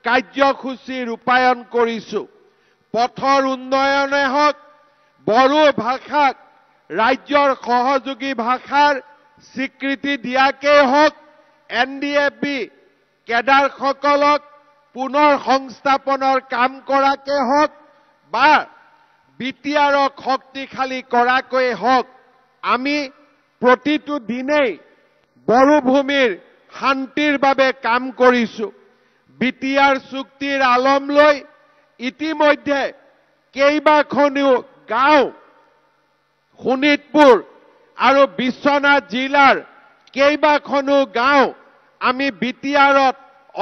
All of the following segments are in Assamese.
কাৰ্যসূচী ৰূপায়ণ কৰিছোঁ। পথৰ উন্নয়নে হওক, বড়ো ভাষাক ৰাজ্যৰ সহযোগী ভাষাৰ স্বীকৃতি দিয়াকেই হওক, NDFB কেডাৰসকলক পুনৰ সংস্থাপনৰ কাম কৰাকে হওক বা BTRক শক্তিশালী কৰাকৈয়ে হওক, আমি প্ৰতিটো দিনেই বড়োভূমিৰ শান্তিৰ বাবে কাম কৰিছোঁ। BTR চুক্তিৰ আলম লৈ ইতিমধ্যে কেইবাখনো গাঁও শোণিতপুৰ আৰু বিশ্বনাথ জিলাৰ কেইবাখনো গাঁও আমি BTRত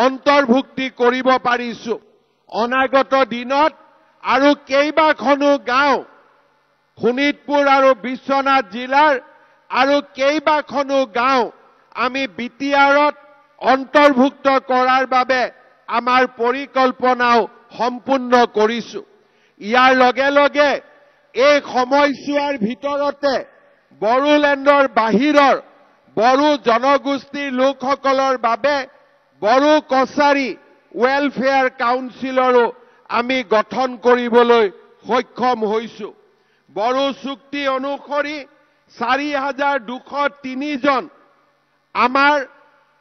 অন্তৰ্ভুক্তি কৰিব পাৰিছোঁ। অনাগত দিনত আৰু কেইবাখনো গাঁও শোণিতপুৰ আৰু বিশ্বনাথ জিলাৰ আৰু কেইবাখনো গাঁও আমি BTRত অন্তৰ্ভুক্ত কৰাৰ বাবে আমাৰ পৰিকল্পনাও সম্পূৰ্ণ কৰিছোঁ। ইয়াৰ লগে লগে এই সময়ছোৱাৰ ভিতৰতে বড়োলেণ্ডৰ বাহিৰৰ বড়ো জনগোষ্ঠীৰ লোকসকলৰ বাবে বড়ো কছাৰী ৱেলফেয়াৰ কাউন্সিলৰো আমি গঠন কৰিবলৈ সক্ষম হৈছোঁ। বড়ো চুক্তি অনুসৰি 4203 জন আমাৰ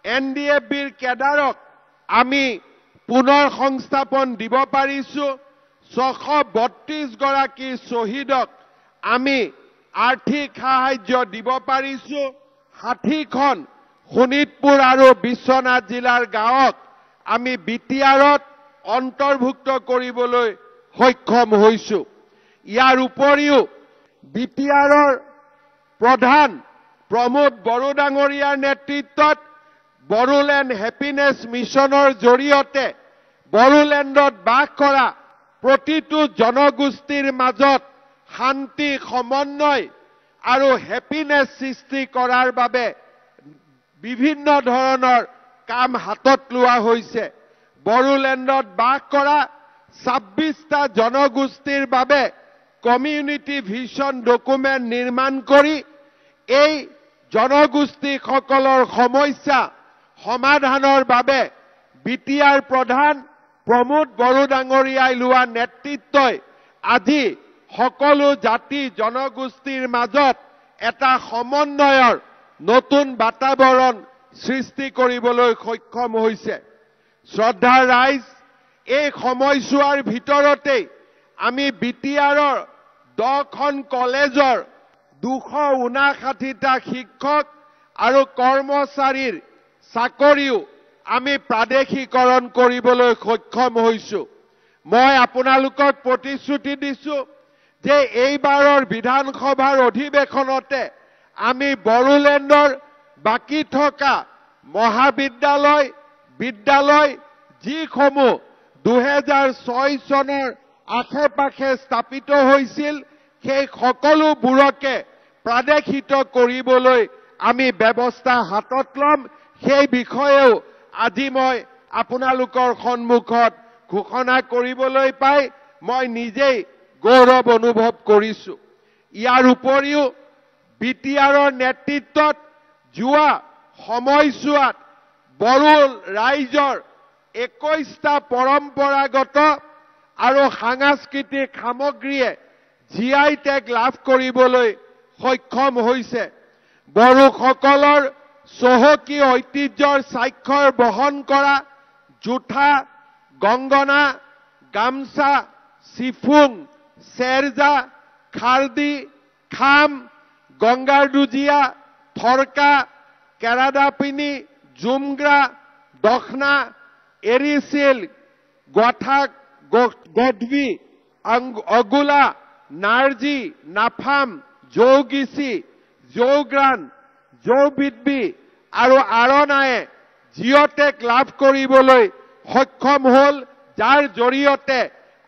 NDFBৰ কেডাৰক আমি পুনৰ সংস্থাপন দিব পাৰিছোঁ। 632 গৰাকী শ্বহীদক আমি আৰ্থিক সাহায্য দিব পাৰিছোঁ। 60খন শোণিতপুৰ আৰু বিশ্বনাথ জিলাৰ গাঁৱক আমি BTRত অন্তৰ্ভুক্ত কৰিবলৈ সক্ষম হৈছোঁ। ইয়াৰ উপৰিও BTRৰ প্ৰধান প্ৰমোদ বড়ো ডাঙৰীয়াৰ নেতৃত্বত বড়োলেণ্ড হেপিনেছ মিছনৰ জৰিয়তে বড়োলেণ্ডত বাস কৰা প্ৰতিটো জনগোষ্ঠীৰ মাজত শান্তি, সমন্বয় আৰু হেপিনেছ সৃষ্টি কৰাৰ বাবে বিভিন্ন ধৰণৰ কাম হাতত লোৱা হৈছে। বড়োলেণ্ডত বাস কৰা 26টা জনগোষ্ঠীৰ বাবে কমিউনিটি ভিছন ডকুমেণ্ট নিৰ্মাণ কৰি এই জনগোষ্ঠীসকলৰ সমস্যা সমাধানৰ বাবে BTR প্ৰধান প্ৰমোদ বড়ো ডাঙৰীয়াই লোৱা নেতৃত্বই আজি সকলো জাতি জনগোষ্ঠীৰ মাজত এটা সমন্বয়ৰ নতুন বাতাবৰণ সৃষ্টি কৰিবলৈ সক্ষম হৈছে। শ্ৰদ্ধাৰ ৰাইজ, এই সময়ছোৱাৰ ভিতৰতেই আমি BTRৰ 10খন কলেজৰ 259টা শিক্ষক আৰু কৰ্মচাৰীৰ চাকৰিও আমি প্ৰাদেশিকৰণ কৰিবলৈ সক্ষম হৈছোঁ। মই আপোনালোকক প্ৰতিশ্ৰুতি দিছোঁ যে এইবাৰৰ বিধানসভাৰ অধিৱেশনতে আমি বড়োলেণ্ডৰ বাকী থকা মহাবিদ্যালয়, বিদ্যালয় যিসমূহ 2006 চনৰ আশে পাশে স্থাপিত হৈছিল সেই সকলোবোৰকে প্ৰাদেশিত কৰিবলৈ আমি ব্যৱস্থা হাতত ল'ম। সেই বিষয়েও আজি মই আপোনালোকৰ সন্মুখত ঘোষণা কৰিবলৈ পাই মই নিজেই গৌৰৱ অনুভৱ কৰিছোঁ। ইয়াৰ উপৰিও BTRৰ নেতৃত্বত যোৱা সময়ছোৱাত বড়ো ৰাইজৰ 21টা পৰম্পৰাগত আৰু সাংস্কৃতিক সামগ্ৰীয়ে GI tag লাভ কৰিবলৈ সক্ষম হৈছে। বড়োসকলৰ চহকী ঐতিহ্যৰ স্বাক্ষৰ বহন কৰা জোঠা, গংগনা, গামচা, চিফুং, চেৰজা, খাৰদি, খাম, গংগাৰদুজীয়া, থৰকা, কেৰাডাপিনি, জুমগ্ৰা, দখনা, এৰিচিল, গোৱাঠা, গধবি, অগুলা, নাৰ্জী, নাফাম, জৌগিচি, জৌগ্ৰাণ, জৌবিদবি আৰু আৰণায়ে জিঅ'টেগ লাভ কৰিবলৈ সক্ষম হ'ল, যাৰ জৰিয়তে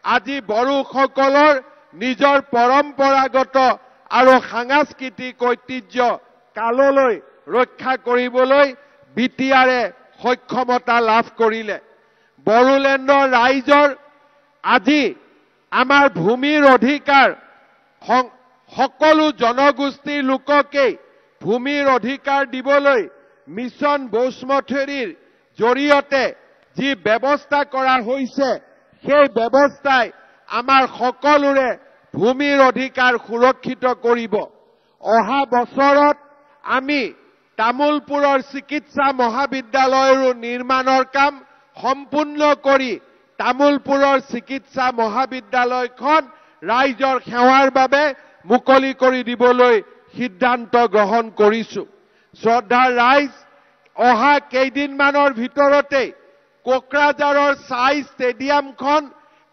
আজি বড়োসকলৰ নিজৰ পৰম্পৰাগত আৰু সাংস্কৃতিক ঐতিহ্য কাললৈ ৰক্ষা কৰিবলৈ BTRে সক্ষমতা লাভ কৰিলে। বড়োলেণ্ডৰ ৰাইজৰ আজি আমাৰ ভূমিৰ অধিকাৰ সকলো জনগোষ্ঠীৰ লোককেই ভূমিৰ অধিকাৰ দিবলৈ মিছন বৈষ্ণৱীৰ জৰিয়তে যি ব্যৱস্থা কৰা হৈছে, সেই ব্যৱস্থাই আমাৰ সকলোৰে ভূমিৰ অধিকাৰ সুৰক্ষিত কৰিব। অহা বছৰত আমি তামুলপুৰৰ চিকিৎসা মহাবিদ্যালয়ৰো নিৰ্মাণৰ কাম সম্পূৰ্ণ কৰি তামুলপুৰৰ চিকিৎসা মহাবিদ্যালয়খন ৰাইজৰ সেৱাৰ বাবে মুকলি কৰি দিবলৈ সিদ্ধান্ত গ্ৰহণ কৰিছো। শ্ৰদ্ধাৰ ৰাইজ, অহা কেইদিনমানৰ ভিতৰতেই কোকৰাঝাৰৰ ছাই ষ্টেডিয়ামখন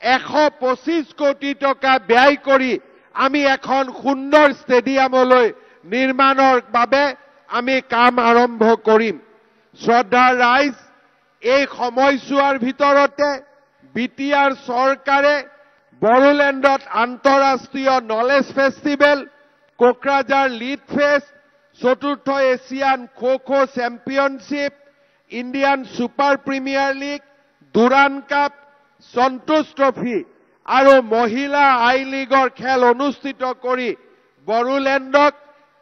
125 কোটি টকা ব্যয় কৰি আমি এখন সুন্দৰ ষ্টেডিয়ামলৈ নিৰ্মাণৰ বাবে আমি কাম আৰম্ভ কৰিম। শ্ৰদ্ধাৰ ৰাইজ, এই সময়ছোৱাৰ ভিতৰতে বিটিআৰ চৰকাৰে বড়োলেণ্ডত আন্তঃৰাষ্ট্ৰীয় knowledge festival, Kokrajhar lit fest, চতুৰ্থ Asian kho kho championship, Indian super premier league, Durand cup, Santosh trophy আৰু মহিলা আই লীগৰ খেল অনুষ্ঠিত কৰি বড়োলেণ্ডক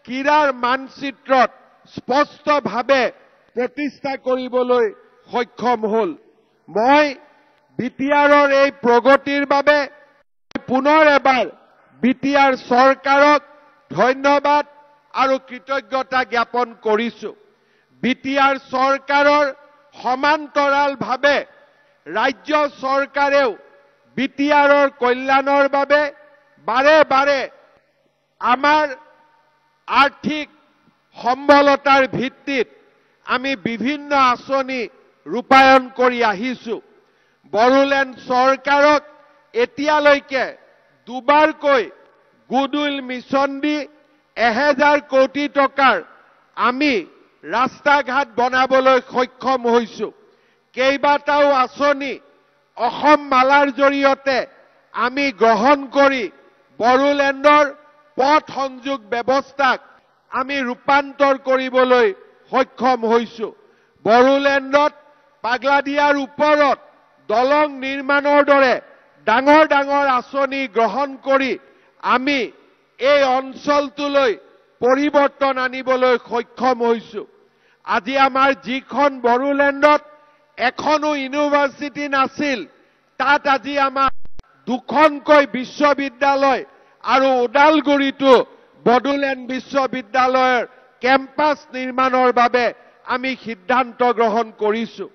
ক্ৰীড়াৰ মানচিত্ৰত স্পষ্টভাৱে প্ৰতিষ্ঠা কৰিবলৈ সক্ষম হ'ল। মই বিটিআৰৰ এই প্ৰগতিৰ বাবে পুনৰ এবাৰ বিটিআৰ চৰকাৰক ধন্যবাদ আৰু কৃতজ্ঞতা জ্ঞাপন কৰিছো। বিটিআৰ চৰকাৰৰ সমান্তৰালভাৱে ৰাজ্য চৰকাৰেও বিটিআৰৰ কল্যাণৰ বাবে বাৰে বাৰে আমাৰ আৰ্থিক সম্বলতাৰ ভিত্তিত আমি বিভিন্ন আঁচনি ৰূপায়ণ কৰি আহিছো। বড়োলেণ্ড চৰকাৰক এতিয়ালৈকে দুবাৰকৈ গুডউইল মিছন দি 1000 কোটি টকাৰ আমি ৰাস্তা ঘাট বনাবলৈ সক্ষম হৈছো। কেইবাটাও আঁচনি অসম মালাৰ জৰিয়তে আমি গ্ৰহণ কৰি বড়োলেণ্ডৰ পথ সংযোগ ব্যৱস্থাক আমি ৰূপান্তৰ কৰিবলৈ সক্ষম হৈছো। বড়োলেণ্ডত পাগলাদিয়াৰ ওপৰত দলং নিৰ্মাণৰ দৰে ডাঙৰ ডাঙৰ আঁচনি গ্ৰহণ কৰি আমি এই অঞ্চলটোলৈ পৰিৱৰ্তন আনিবলৈ সক্ষম হৈছো। আজি আমাৰ যিখন বড়োলেণ্ডত এখনো ইউনিভাৰ্চিটি নাছিল, তাত আজি আমাৰ দুখনকৈ বিশ্ববিদ্যালয় আৰু ওদালগুৰিতো বড়োলেণ্ড বিশ্ববিদ্যালয়ৰ কেম্পাছ নিৰ্মাণৰ বাবে আমি সিদ্ধান্ত গ্ৰহণ কৰিছো।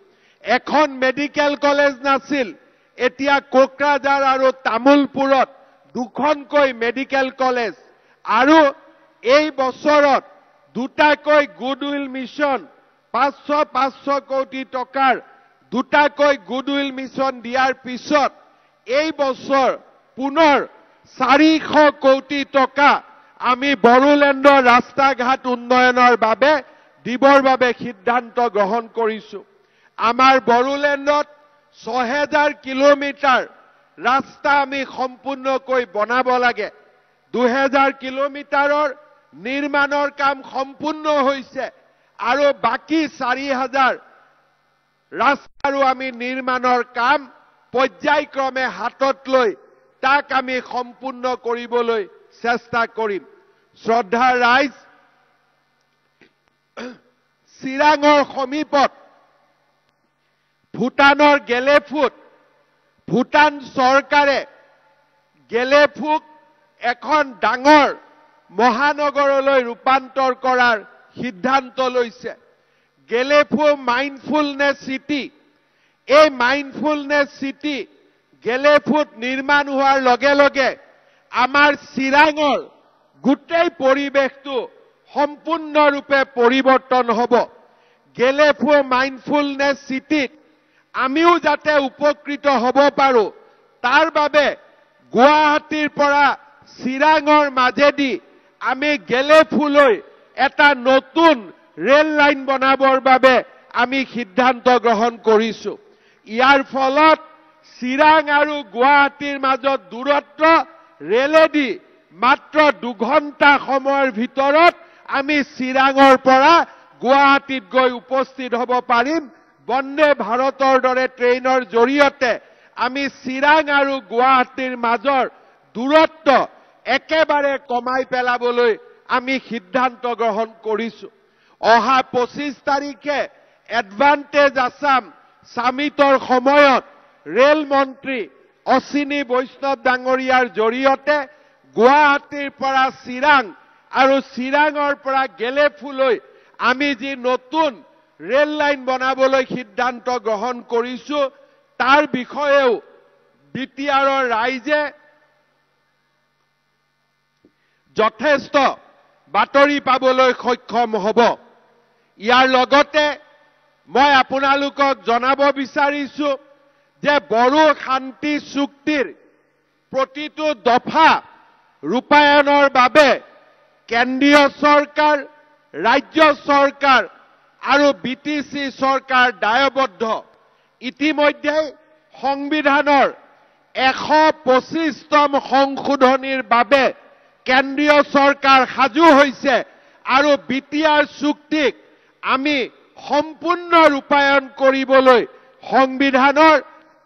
এখন মেডিকেল কলেজ নাছিল, এতিয়া কোকৰাঝাৰ আৰু তামুলপুৰত দুখনকৈ মেডিকেল কলেজ আৰু এই বছৰত দুটাকৈ গুডউইল মিছন 500-500 কোটি টকাৰ দুটাকৈ গুডউইল মিছন দিয়াৰ পিছত এই বছৰ পুনৰ 400 কোটি টকা আমি বড়োলেণ্ডৰ ৰাস্তা ঘাট উন্নয়নৰ বাবে দিবৰ বাবে সিদ্ধান্ত গ্ৰহণ কৰিছো। আমাৰ বড়োলেণ্ডত 6000 কিলোমিটাৰ ৰাস্তা আমি সম্পূৰ্ণকৈ বনাব লাগে। 2000 কিলোমিটাৰৰ নিৰ্মাণৰ কাম সম্পূৰ্ণ হৈছে আৰু বাকী 4000 ৰাস্তাৰো আমি নিৰ্মাণৰ কাম পৰ্যায়ক্ৰমে হাতত লৈ তাক আমি সম্পূৰ্ণ কৰিবলৈ চেষ্টা কৰিম। শ্ৰদ্ধাৰ ৰাইজ, চিৰাঙৰ সমীপত ভূটানৰ গেলেফুত ভূটান চৰকাৰে গেলেফুক এখন ডাঙৰ মহানগৰলৈ ৰূপান্তৰ কৰাৰ সিদ্ধান্ত লৈছে। গেলেফু মাইণ্ডফুলনেছ চিটি, এই মাইণ্ডফুলনেছ চিটি গেলেফুত নিৰ্মাণ হোৱাৰ লগে লগে আমাৰ চিৰাঙৰ গোটেই পৰিৱেশটো সম্পূৰ্ণৰূপে পৰিৱৰ্তন হ'ব। গেলেফু মাইণ্ডফুলনেছ চিটিত আমিও যাতে উপকৃত হ'ব পাৰোঁ তাৰ বাবে গুৱাহাটীৰ পৰা চিৰাঙৰ মাজেদি আমি গেলেফুলৈ এটা নতুন ৰেল লাইন বনাবৰ বাবে আমি সিদ্ধান্ত গ্ৰহণ কৰিছো। ইয়াৰ ফলত চিৰাং আৰু গুৱাহাটীৰ মাজত দূৰত্ব ৰেলেদি মাত্ৰ 2 ঘণ্টা সময়ৰ ভিতৰত আমি চিৰাঙৰ পৰা গুৱাহাটীত গৈ উপস্থিত হ'ব পাৰিম। বন্দে ভাৰতৰ দৰে ট্ৰেইনৰ জৰিয়তে আমি চিৰাং আৰু গুৱাহাটীৰ মাজৰ দূৰত্ব একেবাৰে কমাই পেলাবলৈ আমি সিদ্ধান্ত গ্ৰহণ কৰিছো। অহা 25 তাৰিখে এডভান্টেজ আছাম ছামিটৰ সময়ত ৰেল মন্ত্ৰী অশ্বিনী বৈষ্ণৱ ডাঙৰীয়াৰ জৰিয়তে গুৱাহাটীৰ পৰা চিৰাং আৰু চিৰাঙৰ পৰা গেলেফুলৈ আমি যি নতুন ৰেল লাইন বনাবলৈ সিদ্ধান্ত গ্ৰহণ কৰিছো, তাৰ বিষয়েও বি টি আৰৰ ৰাইজে যথেষ্ট বাতৰি পাবলৈ সক্ষম হ'ব। ইয়াৰ লগতে মই আপোনালোকক জনাব বিচাৰিছো যে বড়ো শান্তি চুক্তিৰ প্ৰতিটো দফা ৰূপায়ণৰ বাবে কেন্দ্ৰীয় চৰকাৰ, ৰাজ্য চৰকাৰ আৰু বি টি চি চৰকাৰ দায়বদ্ধ। ইতিমধ্যে সংবিধানৰ 125তম সংশোধনীৰ বাবে কেন্দ্ৰীয় চৰকাৰ সাজু হৈছে আৰু বি টি আৰ চুক্তিক আমি সম্পূৰ্ণ ৰূপায়ণ কৰিবলৈ সংবিধানৰ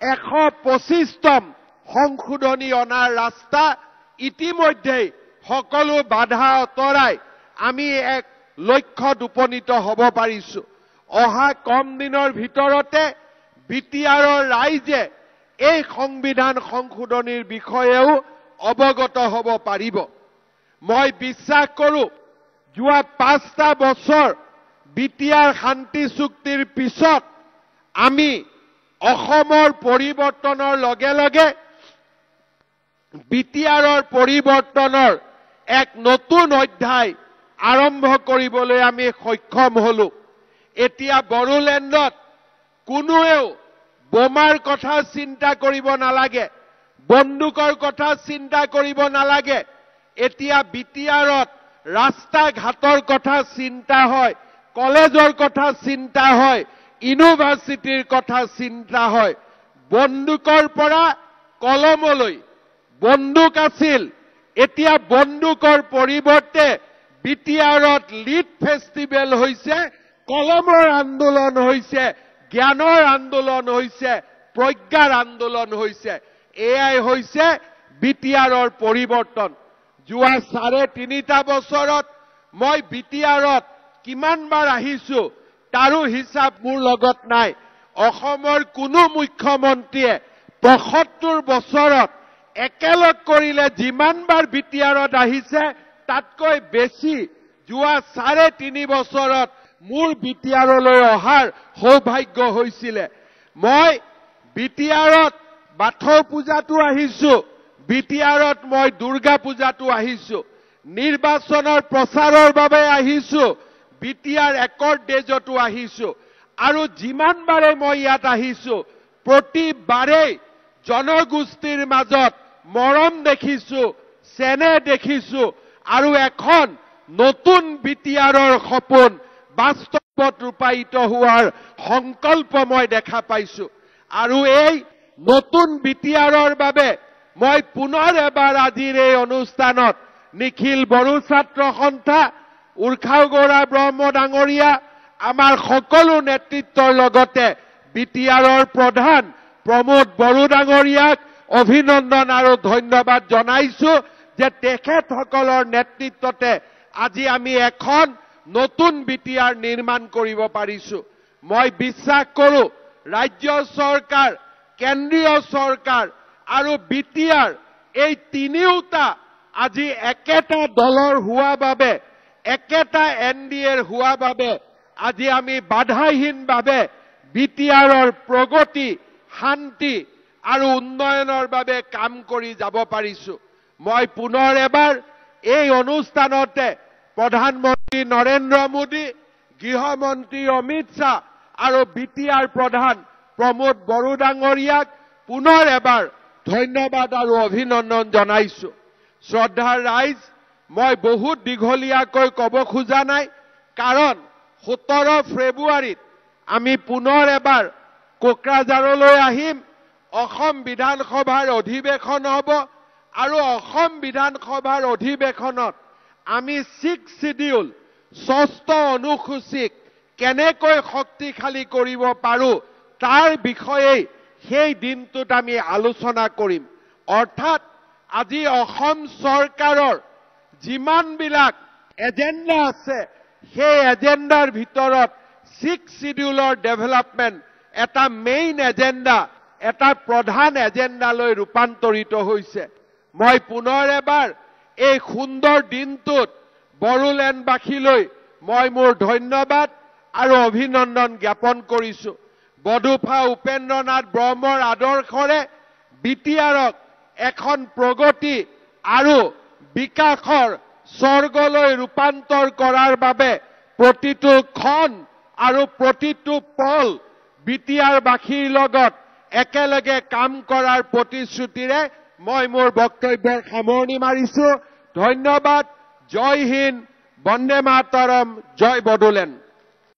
125তম সংশোধনী অনাৰ ৰাস্তা ইতিমধ্যেই সকলো বাধা আঁতৰাই আমি এক লক্ষ্যত উপনীত হ'ব পাৰিছো। অহা কম দিনৰ ভিতৰতে বি টি আৰৰ ৰাইজে এই সংবিধান সংশোধনীৰ বিষয়েও অৱগত হ'ব পাৰিব। মই বিশ্বাস কৰোঁ যোৱা 5টা বছৰ বি টি আৰ শান্তি চুক্তিৰ পিছত আমি অসমৰ পৰিৱৰ্তনৰ লগে লগে বি টি আৰৰ পৰিৱৰ্তনৰ এক নতুন অধ্যায় আৰম্ভ কৰিবলৈ আমি সক্ষম হলো। এতিয়া বড়োলেণ্ডত কোনোৱেও বোমাৰ কথা চিন্তা কৰিব নালাগে, বন্দুকৰ কথা চিন্তা কৰিব নালাগে। এতিয়া বি টি আৰত ৰাস্তা ঘাটৰ কথা চিন্তা হয়, কলেজৰ কথা চিন্তা হয়, ইউনিভাৰ্চিটিৰ কথা চিন্তা হয়। বন্দুকৰ পৰা কলমলৈ বন্দুক আছিল, এতিয়া বন্দুকৰ পৰিৱৰ্তে বি টি আৰত লিড ফেষ্টিভেল হৈছে, কলমৰ আন্দোলন হৈছে, জ্ঞানৰ আন্দোলন হৈছে, প্ৰজ্ঞাৰ আন্দোলন হৈছে। এয়াই হৈছে বি টি আৰৰ পৰিৱৰ্তন। যোৱা 3.5 বছৰত মই বি টি আৰত কিমানবাৰ আহিছো তাৰো হিচাপ মোৰ লগত নাই। অসমৰ কোনো মুখ্যমন্ত্ৰীয়ে 75 বছৰত একেলগ কৰিলে যিমানবাৰ বি টি আৰত আহিছে তাতকৈ বেছি যোৱা 3.5 বছৰত মোৰ বি টি আৰলৈ অহাৰ সৌভাগ্য হৈছিলে। মই বি টি আৰত বাথৌ পূজাতো আহিছো, বি টি আৰত মই দুৰ্গা পূজাতো আহিছো, নিৰ্বাচনৰ প্ৰচাৰৰ বাবে আহিছো, বি টি আৰ একৰ্ড ডেজতো আহিছো। আৰু যিমানবাৰে মই ইয়াত আহিছো প্ৰতিবাৰেই জনগোষ্ঠীৰ মাজত মৰম দেখিছো, চেনেহ দেখিছো আৰু এখন নতুন বি টি আৰৰ সপোন বাস্তৱত ৰূপায়িত হোৱাৰ সংকল্প মই দেখা পাইছো। আৰু এই নতুন বি টি আৰৰ বাবে মই পুনৰ এবাৰ আজিৰ এই অনুষ্ঠানত নিখিল বড়ো ছাত্ৰ সন্থা, উৰ্খাও ব্ৰহ্ম ডাঙৰীয়া, আমাৰ সকলো নেতৃত্বৰ লগতে বি টি আৰৰ প্ৰধান প্ৰমোদ বড়ো ডাঙৰীয়াক অভিনন্দন আৰু ধন্যবাদ জনাইছো যে তেখেতসকলৰ নেতৃত্বতে আজি আমি এখন নতুন বি টি আৰ নিৰ্মাণ কৰিব পাৰিছো। মই বিশ্বাস কৰোঁ ৰাজ্য চৰকাৰ, কেন্দ্ৰীয় চৰকাৰ আৰু বি টি আৰ এই তিনিওটা আজি একেটা দলৰ হোৱা বাবে, একেটা এন ডি এৰ হোৱা বাবে আজি আমি বাধাহীনভাৱে বি টি আৰৰ প্ৰগতি, শান্তি আৰু উন্নয়নৰ বাবে কাম কৰি যাব পাৰিছো। মই পুনৰ এবাৰ এই অনুষ্ঠানতে প্ৰধানমন্ত্ৰী নৰেন্দ্ৰ মোদী, গৃহমন্ত্ৰী অমিত শ্বাহ আৰু বি টি আৰ প্ৰধান প্ৰমোদ বড়ো ডাঙৰীয়াক পুনৰ এবাৰ ধন্যবাদ আৰু অভিনন্দন জনাইছো। শ্ৰদ্ধাৰ ৰাইজ, মই বহুত দীঘলীয়াকৈ ক'ব খোজা নাই, কাৰণ 17 ফেব্ৰুৱাৰীত আমি পুনৰ এবাৰ কোকৰাঝাৰলৈ আহিম। অসম বিধানসভাৰ অধিৱেশন হ'ব আৰু অসম বিধানসভাৰ অধিৱেশনত আমি 6 চিডিউল, ষষ্ঠ অনুসূচীক কেনেকৈ শক্তিশালী কৰিব পাৰোঁ তাৰ বিষয়েই সেই দিনটোত আমি আলোচনা কৰিম। অৰ্থাৎ আজি অসম চৰকাৰৰ যিমানবিলাক এজেণ্ডা আছে সেই এজেণ্ডাৰ ভিতৰত 6 চিডিউলৰ ডেভেলপমেণ্ট এটা মেইন এজেণ্ডা, এটা প্ৰধান এজেণ্ডালৈ ৰূপান্তৰিত হৈছে। মই পুনৰ এবাৰ এই সুন্দৰ দিনটোত বড়োলেণ্ডবাসীলৈ মই মোৰ ধন্যবাদ আৰু অভিনন্দন জ্ঞাপন কৰিছো। বডোফা উপেন্দ্ৰনাথ ব্ৰহ্মৰ আদৰ্শৰে বি টি আৰক এখন প্ৰগতি আৰু বিকাশৰ স্বৰ্গলৈ ৰূপান্তৰ কৰাৰ বাবে প্ৰতিটো ক্ষণ আৰু প্ৰতিটো পল বি টি আৰবাসীৰ লগত একেলগে কাম কৰাৰ প্ৰতিশ্ৰুতিৰে মই মোৰ বক্তব্যৰ সামৰণি মাৰিছো। ধন্যবাদ। জয় হিন্দ, বন্দে মাতৰম, জয় বড়োলেণ্ড।